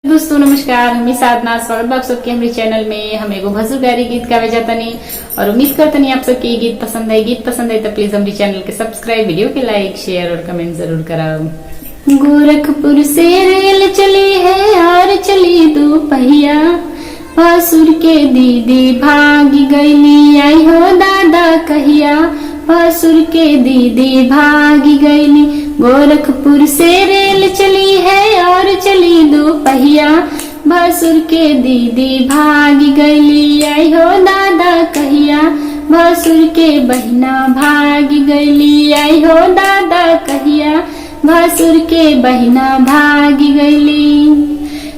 दोस्तों नमस्कार, हमें साधना स्वागत बा आप सबके हमारे चैनल में। हम एगो भसुरगारी गीत गावे जातनी और उम्मीद करतनी आप सबके ये गीत पसंद है। गीत पसंद है तो प्लीज हमारे चैनल के सब्सक्राइब, वीडियो के लाइक, शेयर और कमेंट जरूर कराओ। गोरखपुर से रेल चली है और चली दो पहिया, भसुर के दीदी भाग गईली आई हो दादा कहिया, भसुर के दीदी भाग गईली। गोरखपुर से रेल चली है और चली दो पहिया, भसुर के दीदी भाग गईली आई हो दादा कहिया, भसुर के बहिना भाग गईली आई हो दादा कहिया, भसुर के बहिना भाग गईली।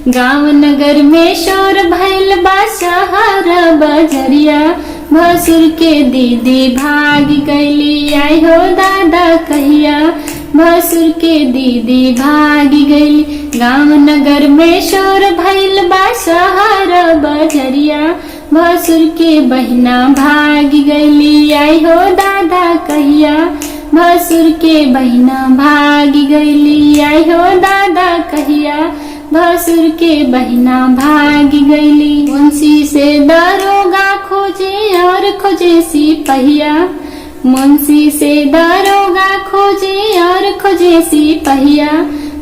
गांव नगर में शोर भइल बा शहर बजरिया, भसुर के दीदी भाग गईली आई हो दादा कहिया, भसुर के दीदी भाग गईली। गांव नगर में शोर भइल बा शहर बजरिया, भसुर के बहिना भाग गईली आई हो दादा कहिया, भसुर के बहिना भाग गईली आई हो दादा कहिया, भसुर के बहिना भाग गईली। मुंशी से दारोगा खोजे और खोजे सिपहिया, मुंशी से दारोगा खोजे और खोजे सिपहिया,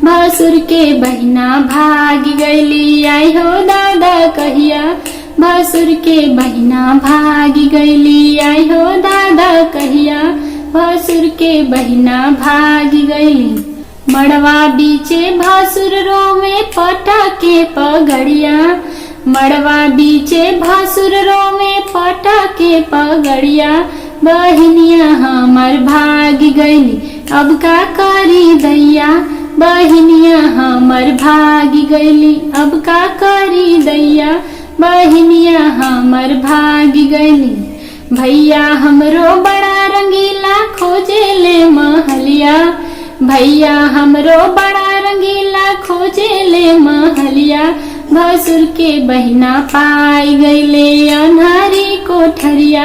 भसुर के बहिना भाग गईली आई हो दादा कहिया, भसुर के बहिना भाग गईली आई हो दादा कहिया, भसुर के बहिना भाग गईली। मड़वा बीचे भासुर रोवे पटा के पगड़िया, मड़वा बीचे भासुर रोवे पटा के पगड़िया, बहिनिया हमर भाग गईली अब का करी दैया, बहिनिया हमर भाग गईली अब का करी दैया, बहिनिया हमर भाग गईली। भैया हमरो बड़ा रंगीला खोजे ले महलिया, भैया हमरो बड़ा रंगीला खोजे ले महलिया, भसुर के बहिना पाई गईले अन्हारी कोठरिया,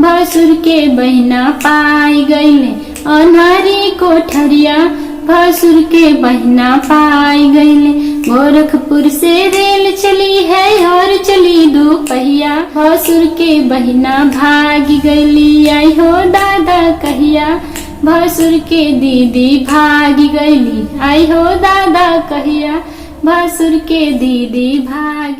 भसुर के बहिना पाई गईले अन्हारी कोठरिया, भसुर के बहिना पाई गईले। गोरखपुर से रेल चली है और चली दो पहिया, भसुर के बहिना भाग गईली आई हो दादा कहिया, भसुर के दीदी भाग गईली आई हो दादा कहिया, भसुर के दीदी भाग